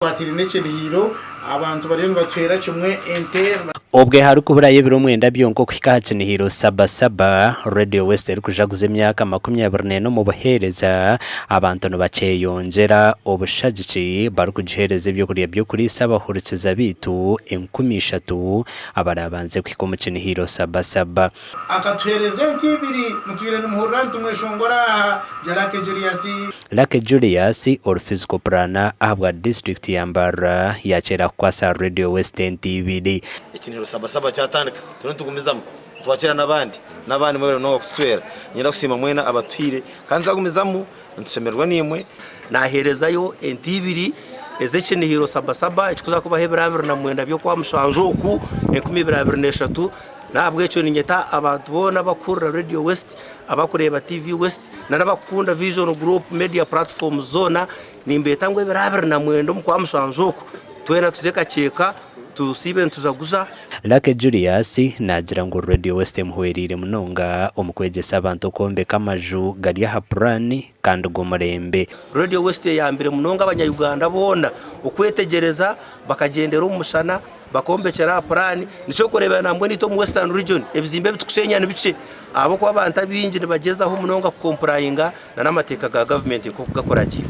Twatire n'ekirihiiro, abantu bariyo nibacwera kimwe ente. Obwe harikuburayo ebiro mwenda byonka okuhika aha kinihiro Saba Saba, Radio West erikujaguza emyaka 24 omu buheereza, abantu nibakyeyongyera obushagiki barikugiheereza ebyokurya by'okuriisa abahurikiza beitu 3000 abarabanze kuhika omu kinihiro Saba Saba. Akatuheereza ente ibiri, mutwire nimuhurira nitumweshongora aha, Jalake Julius. Lucky Julius ori Physical Planner ahabwa disiturikiti ya Mbarara yakyera kukwasa Radio West ente ibiri. Ekinihiro Sabasaba kyatandika, turiyo nitugumizamu nitwakira n'abandi n'abandi mwebare munonga kututwera. Niinyenda kusiima mwena abatuhaire kandi tuzagumizamu nitushemererwa naimwe. Naaheerezayo ente ibiri ez'ekinihiro Sabasaba ekirikuza kubaho ebiro 29 by'Okwamushanju oku 2023. N'ahabw'ekyo niinyeta abantu boona abarikuhurira Radio West, abarikureeba TV West n'abakukunda Vision Group Media Platforms zoona, nimbeeta ngu ebiro 29 omu Kwamushanju oku, twena tuze Kakyeka tusiibe nitujaguza. Lucky Julius naagira ngu Radio West emuhweraire munonga omu kwegyesa abantu okwombeka amaju gari aha puraani kandi g'omurembe. Radio West eyambire munonga abanya-Uganda boona okwetegyereza bakagyendera omu mushana. Bakombekyera aha puraani. Nikyo orikureebera nambwenu itwe omu Western Region ebizimbe ebi turikushenya ni bikye ahabw'okuba abantu abaingi nibagyezaho munonga kukompurayinga n'amateeka ga gavumenti nk'oku garikuragiira.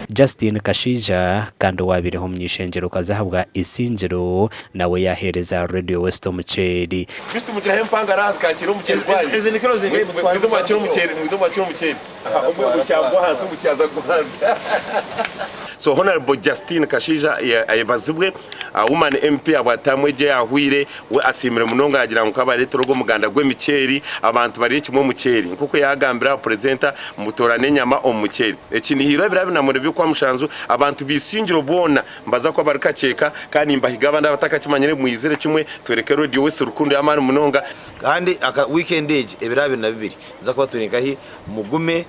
Justine Kashaija kandi owabaireho omuny'eishengyerokazi ahabwa Isingiro nawe yaheereza Radio West omuceeri. Kristo mugiraho empangarazi kakira omuceeri gwanyu. Ezi ni kilo zingahi mutware Mwize mwakire omuceeri, mwize mwakire omuceeri. Aha omwe omukyagwa ahansi omukyaza gwa ahansi. So Honourable Justine Kashaija ayebazibwe Woman MP ahabwa taamu egi eyahweire, we asiimire munonga yagira ngu nkabareetera ogu omuganda gw'emiceeri abantu barye kimwe omuceeri nk'oku yaagambire aha purezenta mbu toorane enyama omu muceeri. Eki nihiirwe ebiro abinamwenda by'Okwamushanju abantu b'eisingiro boona nibaza kuba bari Kakyeka kandi nimbahiga abandi abatakakimanyire mwizire kimwe tworeke Radio West rukundo y'amaani munonga. Kandi aka weekend egi ebiro 22 nituza kuba turi nkahi mugume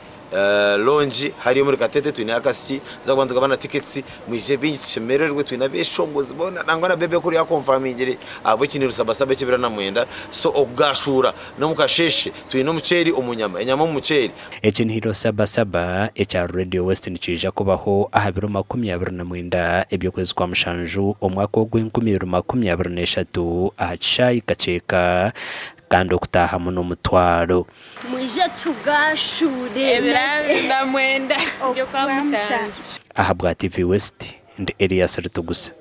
Lounge hariya omuri Katete twineyo akasiki tuza kuba nitugaba na tickets mwije baingi tushemererwe twine abeshongozi boona nangwa na Bebe Cool yakonfamingire ahabw'ekintu Sabasaba eky'ebiro na mwenda so okugashuura n'omukasheeshe twine omuceeri omu nyama enyama omu muceeri. Ekinihiro Saba Saba ekya Radio West nikiija kubaho aha biro 29 eby'okwezi kwa mushanju omwaka ogw'enkumi ibiri makumi abiri n'eshatu aha kishaayi Kakyeka kandi okutaahamu n'omutwaro. Mwije tugashuure. Ebiro 29 by'Okwamushanju. Ahabwa TV West, ndi Elias Ritugusa.